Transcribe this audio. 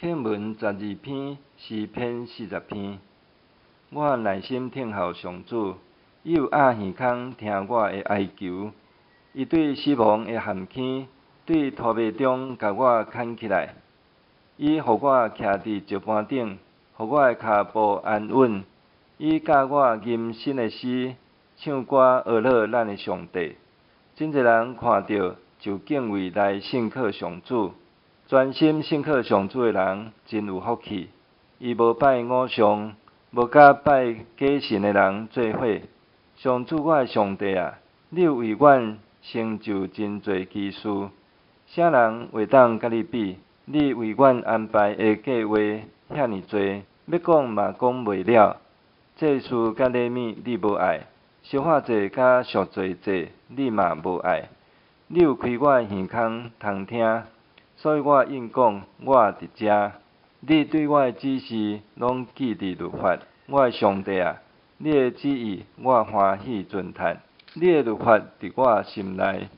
課文12篇，詩篇40篇。我耐心等候上主，伊有掩耳孔聽我的哀求。伊對死亡的陷坑，對塗糜中共我牽起來。伊予我徛佇石盤頂，予我的跤步安穩。伊教我吟新的詩，唱歌呵咾咱的上帝。真濟人看著就敬畏來信靠上主，專心信靠上主的人真有福氣。伊無拜偶像，無佮拜假神的人做伙。上主我的上帝啊，你有為阮成就真濟奇事，啥人會當佮你比？你為阮安排的計劃遐爾濟，欲講嘛講袂了。祭司佮禮物你無愛，燒化祭佮贖罪祭你嘛無愛。你有開我的耳孔通聽，所以我應講我佇遮。你對我的指示攏記佇律法，我的上帝啊，你的旨意我歡喜遵行。你的律法佇我心內，